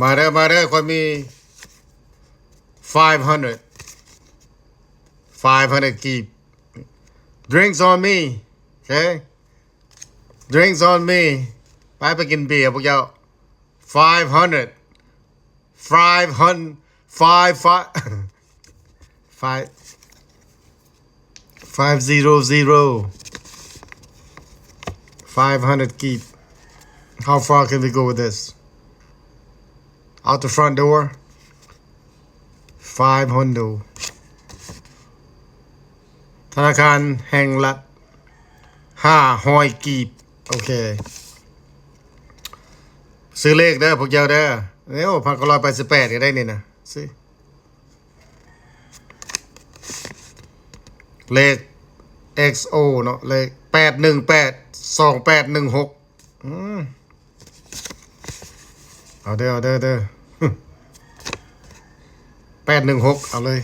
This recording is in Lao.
ມາເດີ ມາເດີ ຂ້ອຍມີ five hundred five hundred ກີບ drinks on me okay drinks on me ໄປ ໄປກິນເບຍພວກເຈົ້າ five hundred five hundred five five five five zero zero five hundred ກີບ How far can we go with this out the front door five hundred ທະນາຄານແຫ່ງລັດ ห้าร้อย ກີບ ໂອເຄ ຊື້ເລກເດີພວກເຈົ້າເດີ ໂອ້ ພັນເກົ້າຮ້ອຍແປດສິບແປດ ກໍໄດ້ນີ້ນະ ຊື້ ເລກ XO ເນາະ ເລກ ແປດໜຶ່ງແປດ ສອງແປດໜຶ່ງຫົກ ອືມ ເອົາເດີ ເອົາເດີ ເດີ ແປດໜຶ່ງຫົກ ເອົາເລີຍ